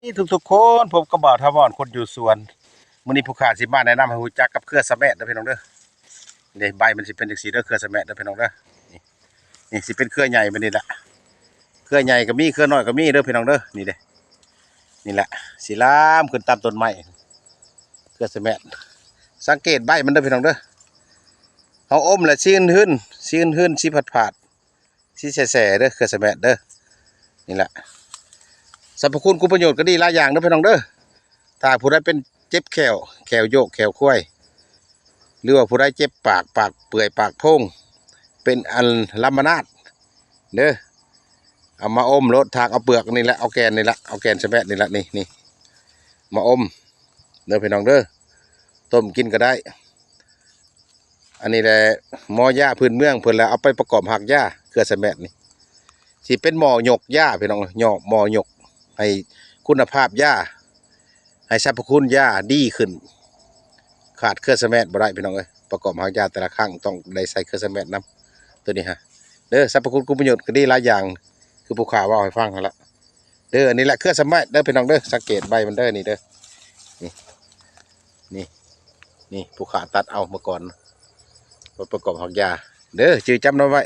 ນີ້ທຸກໆຄົນ ພົບກັບບ່າວຖາວອນຄົນຢູ່ສວນ. ມື້ນີ້ຜູ້ຂ້າຊິມາແນະນຳໃຫ້ຮູ້ຈັກກັບເຄືອສະແໝດເດີພີ່ນ້ອງເດີ. ນີ້ເດ້ ໃບມັນຊິເປັນຈັ່ງຊີ້ເດີ ເຄືອສະແໝດເດີພີ່ນ້ອງເດີ. ນີ້ ນີ້ຊິເປັນເຄືອໃຫຍ່ແບບນີ້ລະ ເຄືອໃຫຍ່ກໍມີ ເຄືອນ້ອຍກໍມີເດີພີ່ນ້ອງເດີ. ນີ້ເດ້ ນີ້ແຫຼະ ຊິລາມຂຶ້ນຕາມຕົ້ນໄມ້ ເຄືອສະແໝດ. ສັງເກດໃບມັນເດີພີ່ນ້ອງເດີ. ເຮົາອົມແລ້ວຊິຫຶນໆ ຊິຫຶນໆ ຊິຜາດໆ ຊິແສໆເດີ ເຄືອສະແໝດເດີ. ນີ້ແຫຼະ ສັບພະຄຸນຄຸນປະໂຫຍດກໍດີຫຼາຍຢ່າງເດີພີ່ນ້ອງເດີ. ຖ້າຜູ້ໃດເປັນເຈັບແຂ້ວ ແຂ້ວໂຍກ ແຂ້ວຄວາຍ ຫຼືວ່າຜູ້ໃດເຈັບປາກ ປາກເປື່ອຍ ປາກໂພງ ເປັນອັນລຳມະນາດເດີ ເອົາມາອົມໂລດ ຖາກເອົາເປືອກນີ້ແຫຼະ ເອົາແກ່ນນີ້ແຫຼະ ເອົາແກ່ນສະແໝດນີ້ແຫຼະ ນີ້ ນີ້ ມາອົມເດີພີ່ນ້ອງເດີ. ຕົ້ມກິນກໍໄດ້. ອັນນີ້ແຫຼະ ໝໍຢາພື້ນເມືອງເພິ່ນລະເອົາໄປປະກອບຮາກຢາ ເຄືອສະແໝດນີ້ ຊິເປັນໝໍຍົກຢາພີ່ນ້ອງ ໝໍຍົກ ໃຫ້ຄຸນນະພາບຢາ ໃຫ້ສັບພະຄຸນຢາດີຂຶ້ນ. ຂາດເຄືອສະແໝດບໍ່ໄດ້ພີ່ນ້ອງເອີຍ ປະກອບຮາກຢາແຕ່ລະຄັ້ງຕ້ອງໄດ້ໃສ່ເຄືອສະແໝດນຳ ໂຕນີ້ຮະເດີ. ສັບພະຄຸນຄຸນປະໂຫຍດກໍດີຫຼາຍຢ່າງ ຄືຜູ້ຂ້າເວົ້າໃຫ້ຟັງຫັ້ນລະເດີ. ອັນນີ້ແຫຼະເຄືອສະແໝດເດີພີ່ນ້ອງເດີ ສັງເກດໃບມັນເດີ ນີ້ເດີ ນີ້ ນີ້ ນີ້ຜູ້ຂ້າຕັດເອົາເມື່ອກ່ອນ ໄວ້ປະກອບຮາກຢາເດີ ຈື່ຈຳນຳໄວ້.